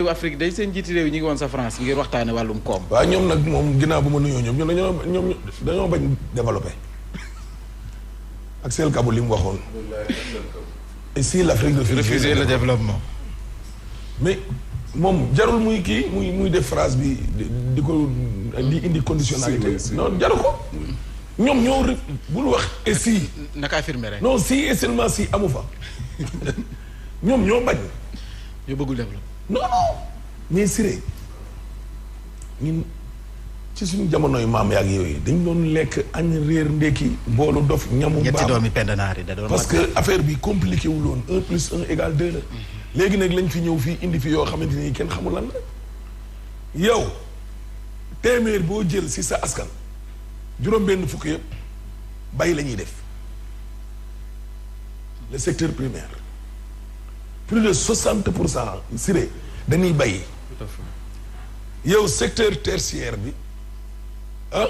Afrique day seen jiiti réew ñi ngi woon sa France ngir waxtaane wàllum koom. waaw ñoom nag moom ginnaaw bu ma nuyoo ñoom dañoo bañ développé ak Sel Kabou li mu waxoon. et si l'Afrique refuse le développement. mais moom jarul muy kii muy def phrase bi di ko di indi conditionnalité. non jaru ko. ñoom ñoo bul wax et si. naka affirmer rek. non si et seulement si amu fa. ñoom ñoo bañ. ñoo bëggul développé. non mais Siré ñun ci suñu jamonoy maam yaag yooyu dañ doon lekk añ réer ndekki boolu dof ñamu mbaam ñetti doomi pendanaar yi da doon parce que affaire bi compliqué wul woon 1 plus 1 égale 2 la. léegi nag lañ fi ñëw fii indi fi yoo xamante ni kenn xamul lan la. yow téeméer boo jël si sa askan juróom-benn fukk yëpp bay la ñuy def le secteur primaire. plus de 60% Siré dañuy bay. tout à fait. yow secteur tertiaire bi ah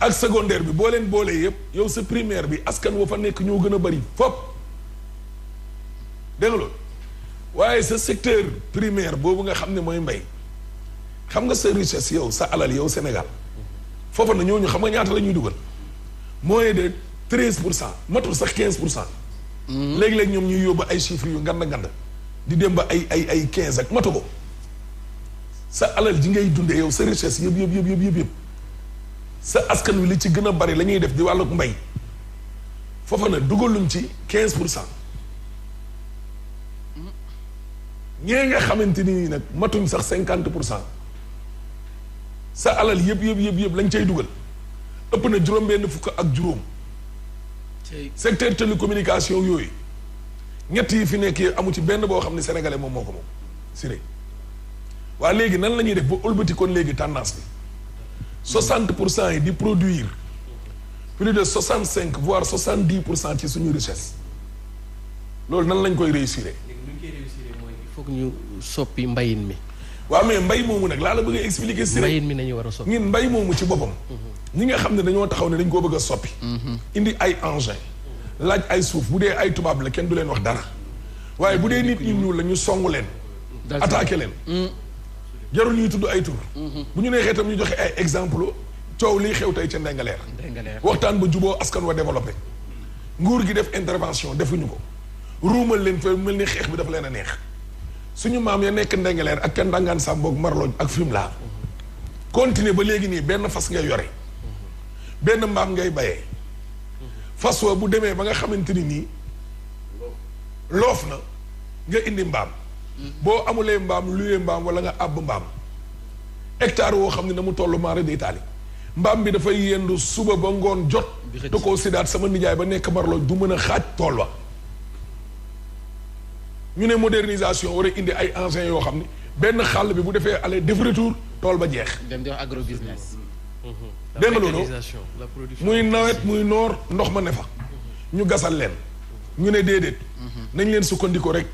ak secondaire bi boo leen boolee yëpp yow sa primaire bi askan wa fa nekk ñoo gën a bari fop dégg nga loolu waaye sa secteur primaire boobu nga xam ne mooy mbay xam nga sa richesse yow sa alal yow Sénégal foofa na ñooñu xam nga ñaata la ñuy dugal moins de 13% matul sax 15%. léegi-léegi ñoom ñuy yóbbu ay chiffres yu nganda di dem ba ay 15 ak matu ko sa alal ji ngay dundee yow sa richesse yëpp sa askan wi li ci gën a bari la ñuy def di wàllu mbay foofa na dugaluñ ci 15%. ñee nga xamante ni nag matuñ sax 50%. sa alal yëpp lañ cay dugal ëpp na juróom-benn fukk ak juróom. secteur télécommunication yooyu ñett yi fi nekk amu ci benn boo xam ne sénégalais moom moo ko moom Siré waa léegi nan la ñuy def ba ëlbati kon léegi tendance bi 60% yi di produire plus de 65 voire 70% ci suñu richesse loolu nan lañ koy réussir. léegi nu ñu koy réussir mooy il faut que ñu soppi mbayin mi. waaw mais mbay moomu nag laa la bëgg a expliquer Siré mbayin mi nañu war a soppi. ñun mbay moomu ci boppam. ñi nga xam ne dañoo taxaw ne dañ koo bëgg a soppi. indi ay engins. laaj ay suuf bu dee ay tubaab la kenn du leen wax dara. waaye bu dee nit ñu ñuul la ñu songu leen. attaqué leen. jarul ñuy tudd ay tur. bu ñu neexee tam ñu joxe ay exemple coow lii xew tey ca Ndengaleer. waxtaan ba juboo askan wa développé. nguur gi def intervention defuñu ko. ruumal leen fa mel ni xeex bi dafa leen a neex. suñu maam ya nekk Ndengaleer ak kenn Ndangaan Samboog Marlooj ak Fimela. continuer ba léegi nii benn fas ngay yore. benn mbaam ngay bayee. fas wa bu demee ba nga xamante ni nii loof na nga indi mbaam. boo amulee mbaam luyee mbaam wala nga àbb mbaam. hectare woo xam ne na mu toll maare day taali mbaam bi dafay yendu suba ba ngoon jot. te koo siddaat sama nijaay ba nekk Marlooj du mën a xaaj tool wa. ñu ne modernisation war a indi ay engins yoo xam ne benn xàll bi bu defee aller def retour tool ba jeex. dem di wax agro business. dégg nga loolu muy nawet muy noor ndox ma ne fa. ñu gasal leen. ñu ne déedéet. nañ leen sukkandiku rek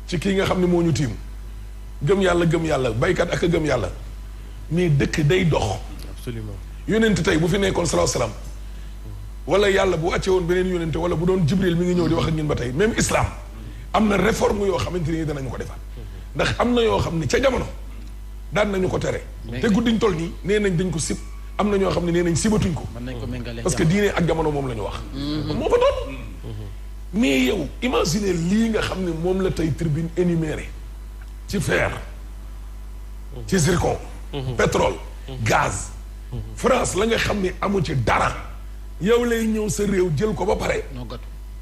ci kii nga xam ne moo ñu tiim. gëm yàlla baykat ak a gëm yàlla. mais dëkk day dox. absolument yónent tey bu fi nekkoon salaahu salaam. wala yàlla bu wàcce woon beneen yónent wala bu doon Jibril mi ngi ñëw di wax ak ñun ba tey même islam. am na réforme yoo xamante ni danañu ko defal. ndax am na yoo xam ne ca jamono daan nañu ko tere. te guddiñ toll nii nee nañ dañ ko sib. am na ñoo xam ne nee nañ sibatuñ ko. mën nañ ko méngale parce que diine ak jamono moom la ñu wax. moo fa doon. mais yow imaginer lii nga xam ne moom la tey tribune énuméré ci fer. ci zircon. pétrole. gaz. France la nga xam ne amu ci dara. yow lay ñëw sa réew jël ko ba pare.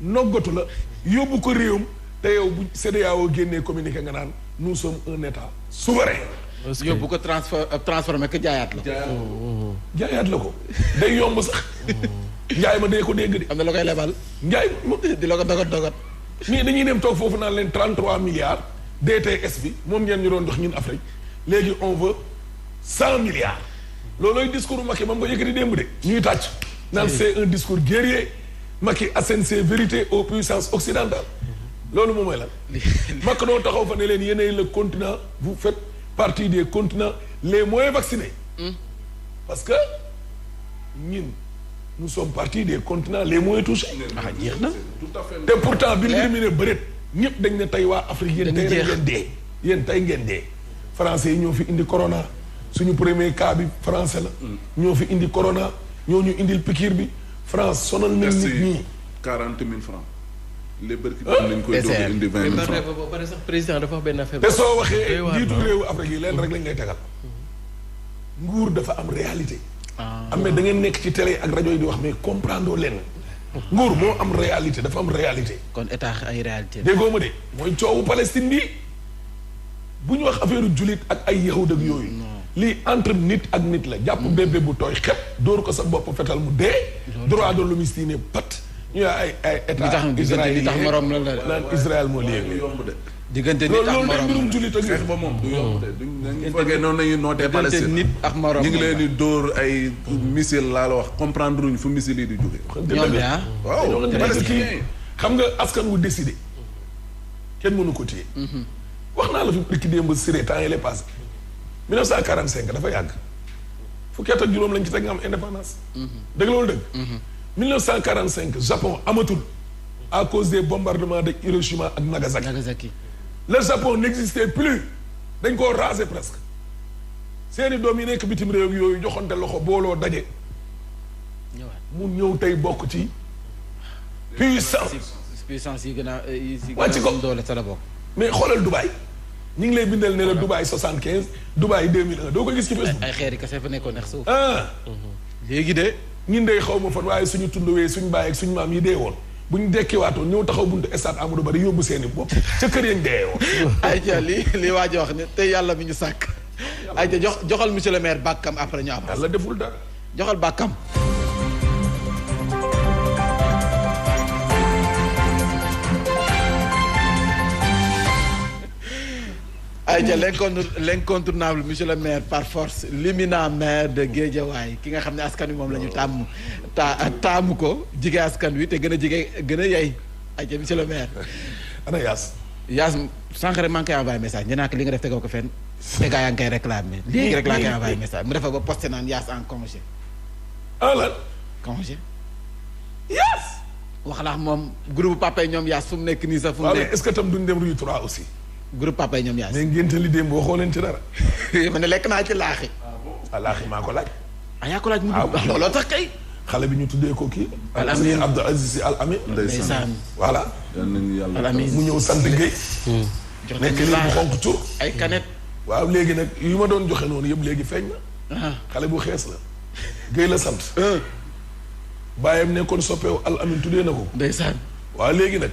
noggatu la yóbbu ko réewam. te yow bu CEDEAO génnee communiqué nga naan nous sommes un état souverain. yóbbu ko transformé ko jaayaat la. jaayaat la ko day yomb sax. njaay ma dee ko dégg de. am na la koy lebal. njaay di la ko dogat. mais dañuy dem toog foofu naan leen 33 milliards DTS bi moom ngeen ñu doon jox ñun Afrique léegi on veut 100 milliards. loolooy discours Macky moom ko yëkkati démb de. ñuy tàcc naan c'est un discours guerrier Macky assène ses vérités aux puissances occidentales. loolu moom mooy lan. Macron taxaw fa ne leen yéenay le continent vous faites partie des continents les moins vaccinés. parce que ñun nous sommes partie des continents les moins touchés. jeex na. te pourtant bi mbir mi ne bëreet ñëpp dañ ne tey waa Afrique yéen tey ngeen dee. yéen tey ngeen dee. français yi ñoo fi indi corona suñu premier cas bi français la. ñoo fi indi corona ñoo ñu indil piqûre bi France sonal nañ nit ñi. 40 000 francs. les barki nañ koy doog indi 20 000 francs. ba pare sax président dafa wax benn affaire. te soo waxee njiitu réewu Afrique yi leen rek lañ lay tegal. nguur dafa am réalité. am na da ngeen nekk ci télé ak rajo yi di wax mais comprendre leen. nguur moo am réalité dafa am réalité. kon état ay réalité. déggoo ma de mooy coowu Palestine bi bu ñu wax affaire jullit ak ay yahud ak yooyu. lii entre nit ak nit la jàpp bébé bu tooy xep dóor ko sa bopp fetal mu dee. droit de l'homme yi ne pat. ñu ay état Israël li tax morom la naan Israël moo léegi yomb de. diggante nit ak loolu morom mbirum jullit ak xeex ba moom du yomb de duñ foogee noonu nañu nootee Palestine nit ak morom ñu ngi leen di dóor ay missile laa la wax comprendre uñ fu missile yi di jóge ñoom yaa waaw kii xam nga askan wu décidé kenn mënu ko téye wax naa la fi priki démb Siré temps yi lay passé 1945 dafa yàgg fukki at ak juróom lañ ci teg nga am indépendance dëgg loolu dëgg 1945 Japon amatul à cause des bombardements de Hiroshima ak Nagasaki le Japon n'existait plus dañ koo raser presque seeni doom yi nekk bitim réew yooyu joxonte loxo booloo daje mu ñëw tey bokk ci puissance yi gën a wàcc ko doole sa la bokk mais xoolal Dubaï ñu ngi lay bindal ne la Dubaï 75 Dubaï 2001 doo ko gis ci Facebook ay xeeri kese fa nekkoon neex suuf léegi de ñun de xaw ma fan waaye suñu tundwee suñu baay ak suñu maam yi dee woon bu ñu dekkiwaatoon ñëw taxaw buntu stade Amadou Barry yóbbu seeni bopp ca kër yañ dee woon ay ja li waa ji wax ne tey yàlla mi ñu sàkk ay ja joxal monsieur le maire bàkkam après ñu am yàlla deful dara joxal bàkkam ay ja l'incontournable monsieur le maire par force l'éminent maire de Guédiawaye ki nga xam ne askan wi moom la ñu taamu ko jige askan wi te gën a yey ay ja monsieur le maire ana Yaas sànq rek maa ngi koy envoyé message ñu naa ko li nga def tegoo ko fenn te gaa yaa ngi koy réclamé léegi rek laa koy envoyé message mu defa ba posté naan Yaas en congé lan congé Yaas wax la moom groupe papa yi ñoom Yaas fu mu nekk nii sax fu mu nekk est-ce que tam duñ dem rue 3 aussi groupe papa yi ñoom Yaas mais ngénte li démb waxoo leen ci dara ma ne lekk naa ci laaxi laaxi maa ko laaj yaa ko laaj mu dugg looloo tax kay xale bi ñu tuddee ko kii Al Amin Abdou Aziz Al Amin ndeysaan voilà Al Amin mu ñëw sant Guèye jox nekk lii mu xonk tur ay kanet waaw léegi nag yu ma doon joxe noonu yëpp léegi feeñ na xale bu xees la Guèye la sant bàyyam nekkoon soppeewu Al Amin tuddee na ko ndeysaan waaw léegi nag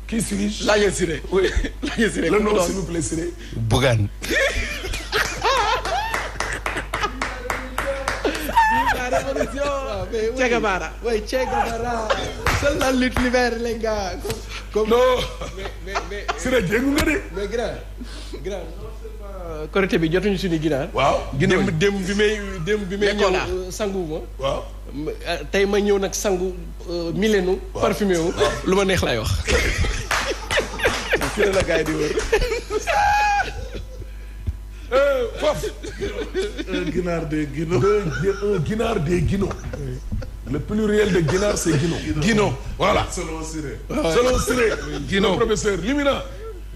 qui suis-je laajal Siré oui laajal Siré le nom s'il vous plaît Siré Bougane Che Guevara oui Che Guevara seul la lutte libère les gars comme non mais Siré jéegu nga de mais grand Korité bi jotuñu suñu ginaar waaw démb bi may ñëw sangu ma waaw tey ma ñëw nag sangu milenu parfumé wu lu ma neex lay wax Siré la gars yi di wër foofu un ginaar des guineaux un ginaar des guineaux le pluriel de ginaar c'est guineau Guino voilà selon Siré selon Siré Guineau le professeur Limina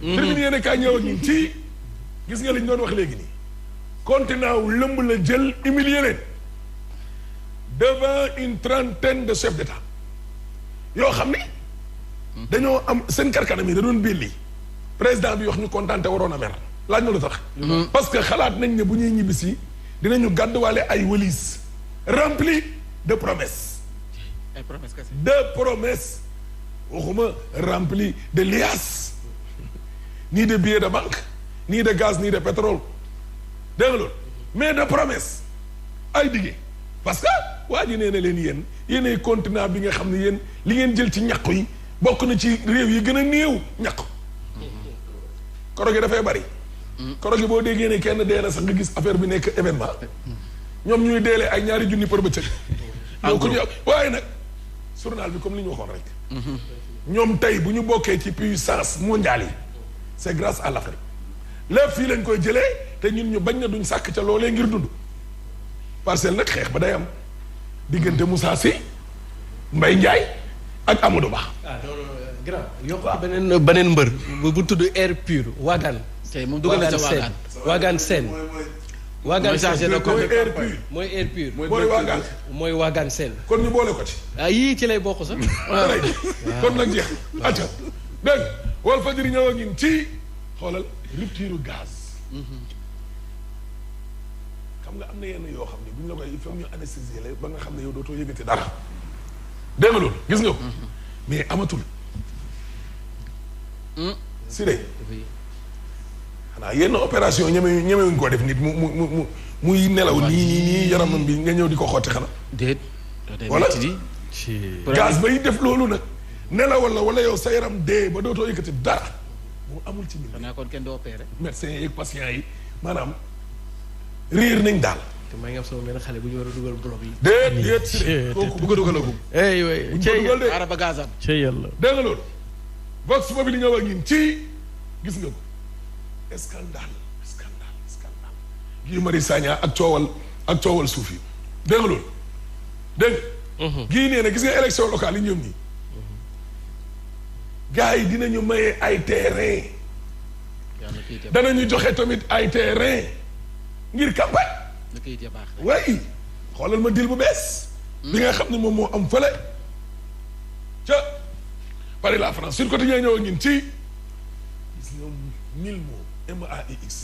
terminé yéene kaa ñëw ak ñun ci gis nga li ñu doon wax léegi nii continent wu lëmb la jël humilier leen devant une trentaine de chefs d'État yoo xam ne dañoo am seen karkanam yi da doon belli président bi wax ñu kontaan te waroon a mer laaj na lu tax parce que xalaat nañ ne bu ñuy ñibbisi dinañu gàdduwaale ay wëlis rempli de promesses ay promesse kese de promesses waxuma rempli de liasses ni de billets de banque ni de gaz ni de pétrole dégg nga loolu mais de promesses ay diggé parce que waa ji nee na leen yéenay continent bi nga xam ne yéen li ngeen jël ci ñàkk yi bokk na ci réew yi gën a néew ñàkk koro gi dafay bari koro gi boo déggee ne kenn dee na sax nga gis affaire bi nekk événement ñoom ñuy deelee ay ñaari junni për bëccëg ñoo ko ñu waaye nag journal bi comme li ñu waxoon rek ñoom tey bu ñu bokkee ci puissance mondiale yi c'est grâce à l'Afrique lépp fii lañ koy jëlee te ñun ñu bañ na duñ sàkk ca loolee ngir dund parcelle nag xeex ba day am diggante Moussa Sy Mbaye Ndiaye ak Amadou Ba grand yokk beneen mbër bu tudd air pur Wagan tey moom dugal na ca waagaan. waagaan seen. waagaan seen mooy air pur. mooy air pur. mooy waagaan. mooy waagaan seen. kon ñu boole ko ci. yii ci lay bokk sax. kon nag jeex acca dégg wal fajiri ñëw ak ñun ci xoolal rupture gaz. xam nga am na yenn yoo xam ne bu ñu la koy il faut ñu anesthésier la ba nga xam ne yow dootoo yëgati dara dégg nga loolu gis nga ko mais amatul si de xanaa yenn opération ñemewuñ koo def nit muy nelaw nii yaramam bi nga ñëw di ko xotti xanaa déet wala gaz bay def loolu nag nelaw wala yow sa yaram dee ba dootoo yëkkati dara moo amul ci mbir xanaa kon kenn du opéré médecins yi ak patients yi maanaam réer nañ daal. te maa ngi am sama benn xale bu ñu war a dugal bloc yi. déet si kooku bu ko dugalagum. bu ñu dugal de araba gazam. ca yàlla. dégg nga loolu. vox populi ñëw ak ñun ci gis nga ko. scandale. Guy Marius Sagna ak coowal suuf yi. dégg nga loolu. dégg nga. gii nee na gis nga élection locale yi ñoom ñii. gars yi dinañu maye ay terrain. danañu joxe tamit ay terrain. ngir campagne. na kayit ya baax waaye xoolal ma dil bu bees. bi nga xam ne moom moo am fële. ca Paris la France sur côté ñoo ñëw ak ñun ci gis nga 1000 mots MAIX.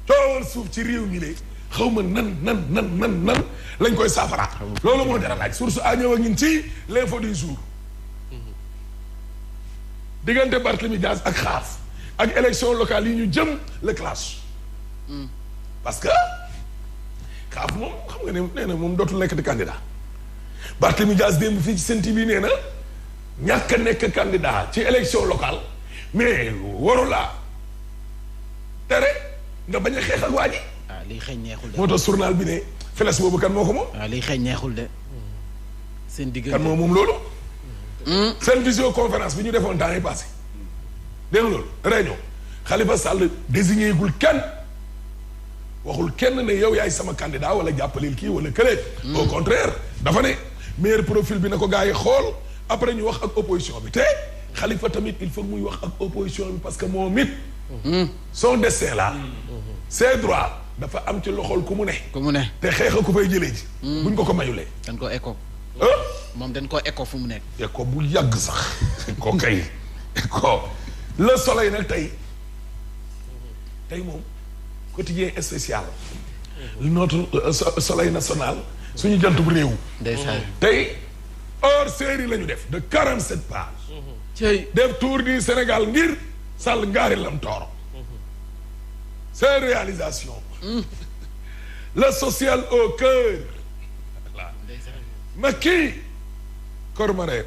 coowal suuf ci réew mi de xaw ma nan lañ koy saafara. loolu moo dara laaj source a ñëw ak ñun ci l'info du jour. diggante Barthélémy Dias ak xaaf ak élection locale yi ñu jëm le clash. parce que xaaf moom xam nga ne nee na moom dootul nekk di candidat Barthélémy Dias démb fii ci Sen TV nee na ñàkk a nekk candidat ci élection locale mais warula tere nga bañ a xeex ak waa ji. liy xeeñ neexul de. moo tax journal bi ne feles boobu kan moo ko moom. liy xeeñ neexul de. seen diggante kan moom loolu. seen visioconférence bi ñu defoon temps yi passé dégg nga loolu réunion Khalifa Sall désigné gul kenn. waxul kenn ne yow yaay sama candidat wala jàppalil kii wala kële. au contraire dafa ne meilleur profil bi na ko gars yi xool après ñu wax ak opposition bi te Khalifa tamit il faut muy wax ak opposition bi parce que moom it. son destin là. ses droits dafa am ci loxol ku mu ne. te xeexa ku fay jëlee ji. buñ ko mayulee. dañ ko écho. moom dañ ko écho fu mu nekk. écho bu yàgg sax. écho kay écho le soleil nag tey moom. quotidien spécial. notre soleil national. suñu jant bu réew. ndeysaan tey hors série la ñu def de 47 pages. cey def tour du Sénégal ngir Sall ngaari lam tooro. ses réalisations. le social au cœur. Macky Kormarène.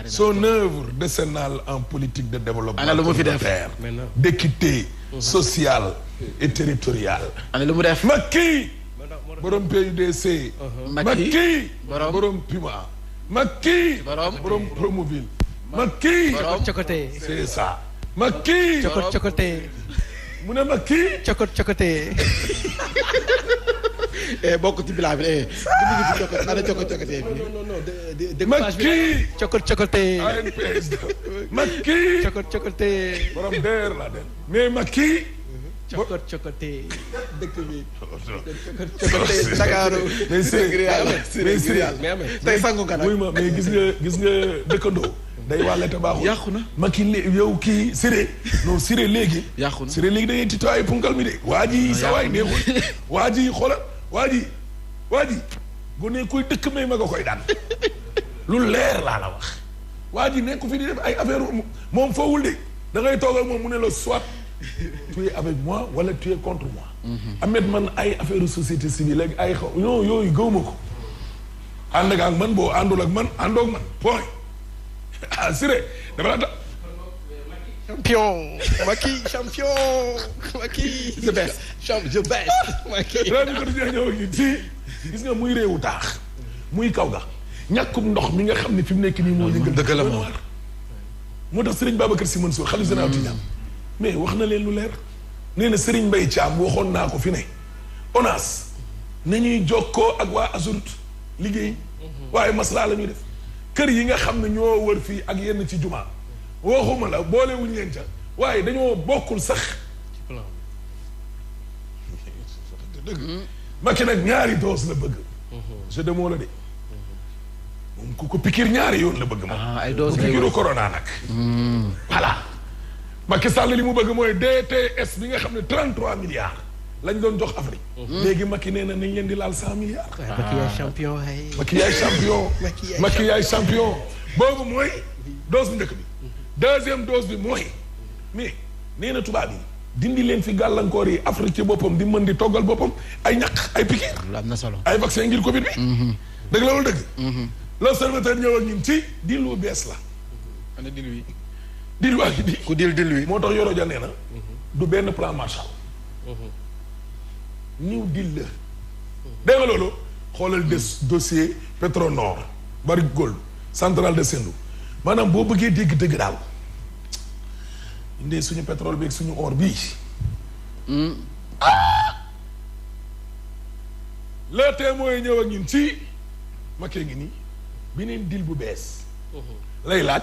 son œuvre décennale en politique de développement communautaire, d'équité sociale et territoriale. ana lu mu def. Macky borom PUDC. Macky borom Puma. Macky borom Promoville. Macky borom Cokote. c'est ça. Macky Cokote. mu ne Macky. Cokote. bokk ci bilaa bi ana cokote bi. non. Macky Cokote. ANPS. Macky Cokote. borom DER la den mais Macky. Cokote. dëkk bi. Cokote Ndakaaru. mais tey sangu nga nag. muy ma mais gis nga dëkkandoo. day wàlle te baaxul. yàqu na Macky yow kii Siré. non Siré léegi. yàqu na Siré léegi da ngay titaayu punkal mi de. waa ji sa waay neexul. waa ji xoolal waa ji bu ne kuy dëkk may ma nga koy daan. lu leer laa la wax. waa ji nekku fi di def ay affaire moom foowul de da ngay toog ak moom mu ne la soit tu es avec moi wala tu es contre moi. Ahmed man ay affaire société civile ak ay xaw non yooyu gëw ma ko. ànd ak man boo àndul ak man àndoog man point. ah Siré dafa la champion. Macky. the best. Macky. ren ko di ñëw ak ci gis nga muy réewu taax muy kaw ga ñàkkum ndox mi nga xam ne fi mu nekk nii moo yëngal dëgg la moom moo tax Serigne Babacar Sy Mansour xalifa général Tidiane mais wax na leen lu leer nee na Serigne Mbaye Thiam waxoon naa ko fi ne ONAS nañuy jokkoo ak waa Azurut liggéey waaye maslaa la ñuy def kër yi nga xam ne ñoo wër fii ak yenn ci jumaa waxuma la boole wuñ leen ca waaye dañoo bokkul sax. dëgg Macky nag ñaari dose la bëgg. je demoo la de. moom ku ko pikiir ñaari yoon la bëgg. ay dose la pikiru corona nag. voilà. Macky Sall li mu bëgg mooy DTS bi nga xam ne 33 milliards lañ doon jox Afrique. léegi Macky nee na nañ leen di laal 100 milliards. Macky yaay champion ay. Macky yaay champion. Macky yaay champion. boobu mooy dose bu njëkk bi. deuxième dose bi mooy mais nee na tubaab yi dindi leen fi gàllankoor yi Afrique ci boppam di mën di toggal boppam ay ñaq ay piqûre. am na solo ay vaccin ngir Covid bi. dëgg la wala dëgg. l'observateur ñëw ak ñun ci dil lu bees la. ana dil wi. dil waa ngi di. ku dil wi. moo tax Yoro Dia nee na. du benn plan Marshall. new deal la. dégg nga loolu xoolal dossier Petronor Barrick Gold centrale de Sendou maanaam boo bëggee dégg dëgg daal indee suñu pétrole bi ak suñu or bii. le témoin ñëw ak ñun ci Macky ngi nii beneen deal bu bees. lay laaj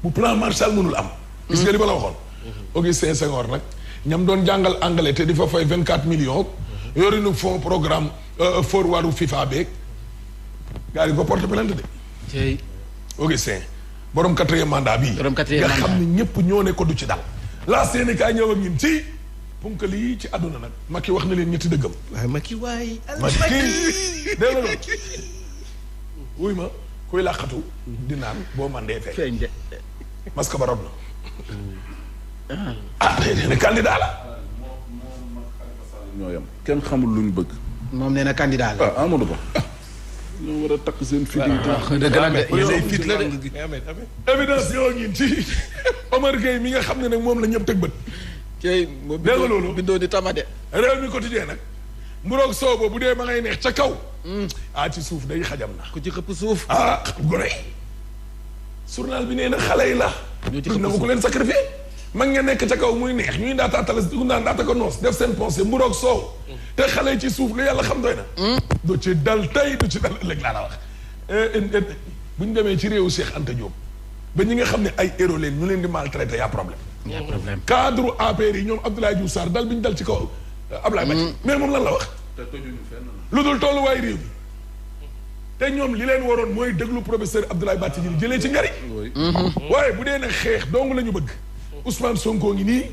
bu plan Marshall mënul am. gis nga li ma la waxoon. Augustin Senghor nag ñam doon jàngal anglais te di fa fay 24 millions. yori nu fond programme forwardu FIFA beeg gars yi ko porte plainte de. tey. Augustin borom 4e mandat bii. borom 4e mandat nga xam ne ñëpp ñoo ne ko du ci dal. la Sénégal ñëw ak ñun ci punk lii ci àdduna nag Macky wax na leen ñetti dëggam. waaye Macky waay. Macky dégg nga loolu. wuy ma kuy làqatu di naan boo mandee fekk. feeñ de. masque ba rob na. ah nee na candidat la. ñoo yem kenn xamul luñ bëgg. moom nee na candidat la. ah Amadou Ba. ñoo war a takk seen fit yi. dëgg la de yéen fit la de. évidence yoo ngi ci Omar Gueye mi nga xam ne nag moom la ñëpp teg bët. tey moo dégg nga loolu bindoo di tamade. réew mi quotidien nag mburoog soobo bu dee ma ngay neex ca kaw. ci suuf day xajam na. ku ci xëpp suuf. gone yi. journal bi nee na xale yi la. ñoo ci xëpp na ko leen sacrifié. mag nga nekk ca kaw muy neex ñuy ndaata talas du naan ndaata ko noos def seen pensée mburoog soow. te xale yi ci suuf lu yàlla xam doy na. du ci dal tey du ci dal ëllëg laa la wax. bu ñu demee ci réewu Cheikh Anta Diop ba ñi nga xam ne ay héros leen ñu leen di maltraité y' a problème. y' a problème cadre APR yi ñoom Abdoulaye Diouf Sarr dal bi ñu dal ci kaw Abdoulaye Macky. mais moom lan la wax. te tojuñu fenn. lu dul tolluwaay réew mi te ñoom li leen waroon mooy déglu professeur Abdoulaye Bathily jëlee ci njariñ. waaye bu dee nag xeex dong la ñu bëgg. Ousmane Sonko ngi nii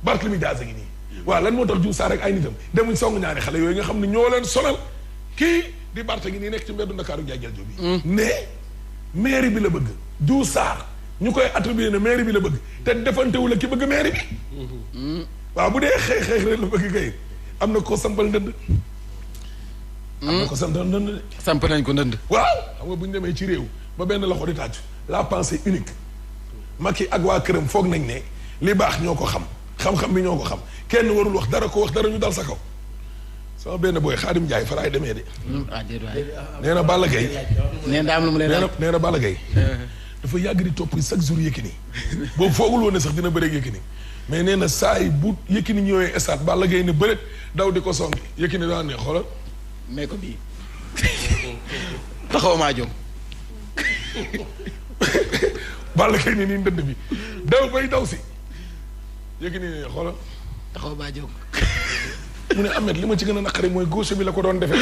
Barthélémy Dias ngi nii. waaw lan moo tax Diouf Sarr ak ay nitam demuñ song ñaari xale yooyu nga xam ne ñoo leen sonal kii di Barthé ngi nii nekk ci mbeddu Ndakaaru Ndiaye Diallo bi. mais mairie bi la bëgg Diouf Sarr ñu koy attribué ne mairie bi la bëgg te defantewul ak ki bëgg mairie bi. waaw bu dee xeex rek la bëgg kay am na ko sampal ndënd. am na ko sampal ndënd. samp nañ ko ndënd. waaw xam nga bu ñu demee ci réew ba benn loxo di tàcc la pensée unique Macky ak waa këram foog nañ ne li baax ñoo ko xam-xam bi ñoo ko xam kenn warul wax dara ko wax dara ñu dal sa kaw sama benn booy Xaadim Njaay fa laay demee de. déet waay. nee na Balla Gaye. nee na am lu mu leen laaj. nee na Balla Gaye. dafa yàgg di topp chaque jour Yékini boobu foogul woon ne sax dina bëreeg Yékini mais nee na saa yi bu Yékini ñëwee stade Balla Gaye ne bëreet daw di ko songi Yékini daan ne xoolal. mais ko bii taxaw maa jóg. Balla Gaye ne nii ndënd bi daw bay daw si Yékini ne xoolal. taxaw maa jóg. mu ne Ahmed li ma ci gën a naqari mooy gauche bi la ko doon defee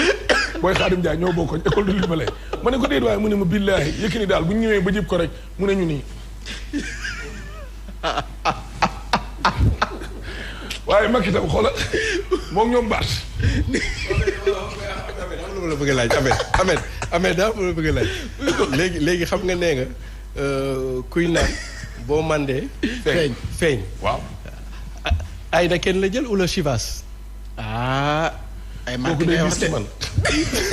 booy Xaadim Njaay ñoo bokkoon école de lutte ma lay ma ne ko déet waaye mu ne ma billaahi Yékini daal bu ñu ñëwee ba jib ko rek mu ne ñu nii waaye Macky tam xoola moom ñoom baat. am la bëgg a laaj Ahmed daa la bëgg a laaj léegi xam nga nee nga kuy naan boo mandee feeñ waaw ay da kenn la jël ou le Chivas. ay kooku day gis ci man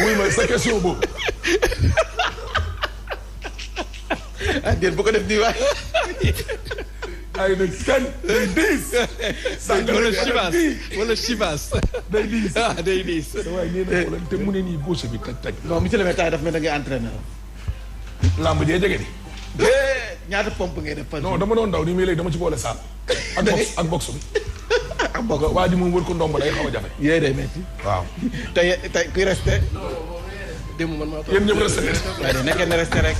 wuy ma sa question boobu. déet bu ko def di waay. ay nag kan day diis. wala Chivas. day diis day diis. waaye nee na xoolal te mu ne nii gauche bi taj. non monsieur le maire daf mel da ngay entraîneur. lamb jee jege di. ñaata pompe ngay def. non dama doon daw nii mais léegi dama ci boole saal. ak box bi. ak box waa ji moom wër ko ndomba day xaw a jafe. yooyu day metti. waaw. tey kuy resté. démb man maa yéen ñëpp resté. waaye nekkee ne resté rek.